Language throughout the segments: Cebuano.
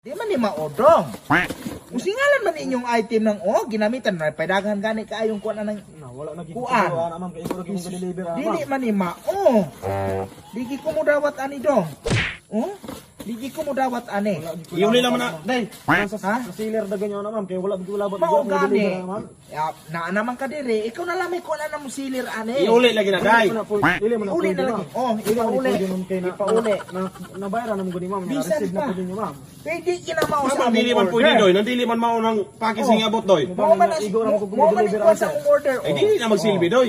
Di man ni maodong. Kung singalan man inyong item ng o, ginamitan na padaghan gani kaayong kuan na ng Na wala na gid Kuan. ko ana, ma'am, kay igor gyud mo deliver ana, Dili ma'am. man ni mao. Di ko mo dawat ani dong. Oh? Di ko mo dawat ani. Wala gid ko Iuli dawat, naman na, ma'am. day. Sa, Ha? sa sealer da ganyan na, ma'am, kay wala gid wala ba Mao gani. deliver ana, ma'am. Ya, naa naman ka dire, ikaw na lang may kuan na mo silir ani. Iuli lagi na, day. Dili man na po- dili man na Iuli pwede, na lagi. ma'am. Oh, Dili man na ipauli. pwede, ma'am, kay na Ipauli. na nabayaran na mo gani, ma'am. Na Bisan receive na pa. po ninyo, ma'am. Pwede kinamao sa Ma'am, among dili man pwede order. doy. Nandili man mao ng package nga abot doy. Mao man na Igor ang mao man deliver kuan sa ana, sir. among order. Ay dili na magsilbi doy.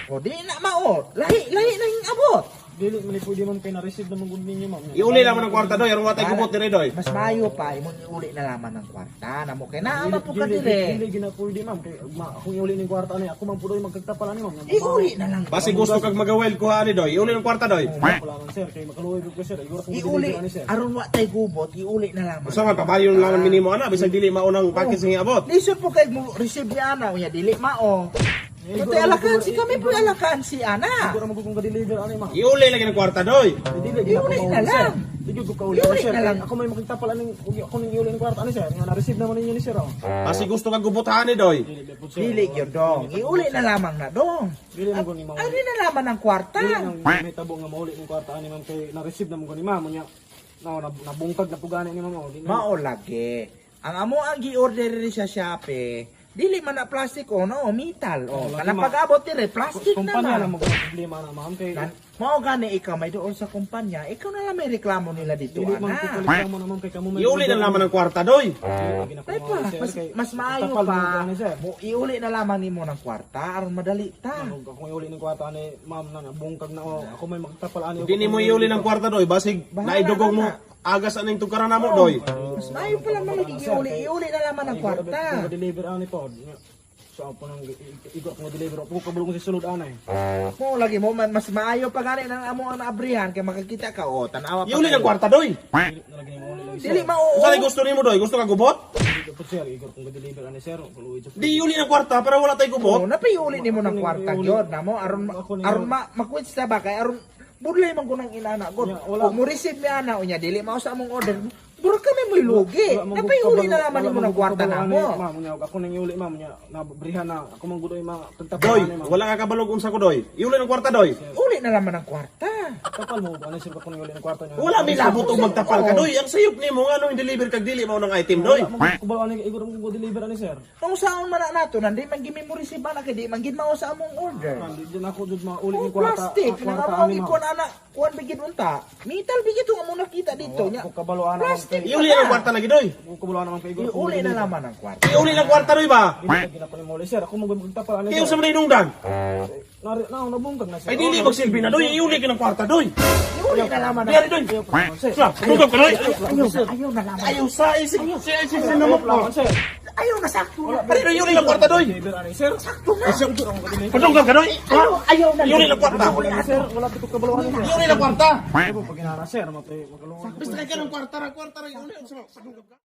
Oh, di na mao. Lahi lahi na yung abot. Dili man ni pwede, ma'am, kay na receive na mo gud ninyo, ma'am. Iuli naman ang kwarta doy aron wa tay gubot dire doy. Mas maayo pa imong iuli na lamang ng kwarta namo kay naa man po ka Dili dire. dili gina pwede, ma'am, kay kung iuli ning kwarta ani ako man po doy magkagtapal ani, ma'am. Iuli na lang. Basi gusto kag magawel kuha ani doy. Iuli ng kwarta doy. Wala man, sir, kay makaluoy ko, sir. Igor kung Iuli deliver ani, sir. aron wa tay gubot, iuli na lamang. Usa man pabayon laman minimo ana bisag dili mao ng package nga abot. Lisod po kay mo receive ni ana unya dili mao. Pati alakan si kami po alakan si ana. Igor mo kung deliver ani, ma'am. Iuli lagi ng kwarta doy. Dili gina Iuli ko na mauli, sir. lang. Di gyud ko kauli Iuli ani, sir. na lang. Ako may makitapal aning ako ning iuli ning kwarta ani, sir. Nga na receive naman ninyo ni sir, oh. Basi gusto kag gubotahan ni doy. Dili ba po, sir. Dili gyud dong. Iuli na lamang na dong. Dili mo gani mauli. Ari na lamang ang kwarta. Dili nang may tabo nga mauli ning kwarta ani, ma'am, kay na receive naman ko ni ma'am unya. No, nabungkag na pugani ni ma'am, oh. Di na- Mao lagi. Ang amo ang gi-order rin sa Shopee, dili man na plastic o no, metal o. Lagi, Kanang ma- pag-abot dire plastic Kumpanya na na man. mo problema na, ma'am, kay Mao gani ikaw may doon sa kumpanya, ikaw na lang may reklamo nila dito dili man ko ana. reklamo na, ma'am, kay kamo may Iuli na laman ang kwarta doy. Dili na Ay ko pa, mauli, sir, mas, kay mas maayo tapal pa. mo gani, sir. Mo iuli na lamang nimo ng kwarta aron madali ta. Ano, ako iuli ning kwarta ani, ma'am, na nabungkag na oh. Ako may magtapal ani. Dili mo iuli ng kwarta doy basig Bahala naidugong mo na. agas aning tugkaran namo doy. Mas maayo pa lang malagi iuli, iuli na lamang ng kwarta. Kung deliver ani po. So ako nang igo akong deliver ako kabulong sa sulod anay. Mo lagi mo mas maayo pa gani nang amo ang naabrihan kay makakita ka o tan-awa pa. Iuli kayo. ng kwarta doy. Dili na lagi mo uli lagi, sir. Dili mao. Usa gusto nimo doy? Gusto ka gubot? Dili po, sir, igo akong deliver ani, sir. Kaluoy jud. Di iuli ng kwarta pero wala tay Oh, gubot. napaiuli nimo ng kwarta gyud namo aron Ako ni- aron ma makwits ta ba kay aron budlay man ko nang inana god. Nya, wala. Kung mo receive mi ana unya dili mao sa among order. Bro kami mo lugi. Wala man gud Napaiuli na kabalo- lamang wala nimo man ng gud kwarta kabalo ani, namo. ma'am, unya ako nang iuli, ma'am, unya nabrihan na ako man gud ay magtapal Doy, ani, ma'am. wala ka kabalog unsa ko doy. Iuli ng kwarta doy. Uli na lamang ng kwarta. Tapal mo ani, sir, ako nang iuli ng kwarta niya. Wala may labot og magtapal ka doy. Ang sayop nimo nga nung deliver kag dili mao ng item doy. Wala man gud kabalo ani, igo akong deliver ani, sir. Kung saon man na nato nandi man gimi mo receive ana kay di man gid mao sa among order. Ma'am, di na ako jud mauli Oh, ning kwarta. plastic ah, nang kwarta amo ang ani, ma'am. ikuan ana, kuan bigid unta. Metal bigid ang amo nakita dito nya. Ako kabalo ana, ma'am, Plastic. kay Iuli ng kwarta lagi doy. ako kabalo ana, ma'am, kay igo akong Iuli na deliver. lamang ang kwarta. Iuli ng kwarta doy ba? Dili na gina ko ni mauli, sir. Ako man gud magtapal ani, Kaya sir. unsa man inungdan? Na na nabungkag na, sir. Ay dili magsilbi na doy. Iuli ka ng kwarta doy. Iuli na lamang ang Diyari doy. Sir. Sa, tugab ka doy. Ayaw, ayaw na lamang. Ayaw sa isig si si si namo Ayaw, sir. Ayaw na sakto na. Pare doy iuli ng kwarta doy. Deliver ani, sir. Sakto na. Padunggan ka doy. Ayaw, ayaw na. Iuli ng kwarta. Iuli na. Sir, wala ko kabalo ani, sir. Iuli ng kwarta. Ay, po pag inara, sir, matay magaluoy. Basta kay ka ng kwarta ra kwarta ra iuli unsa man. Padunggan ka.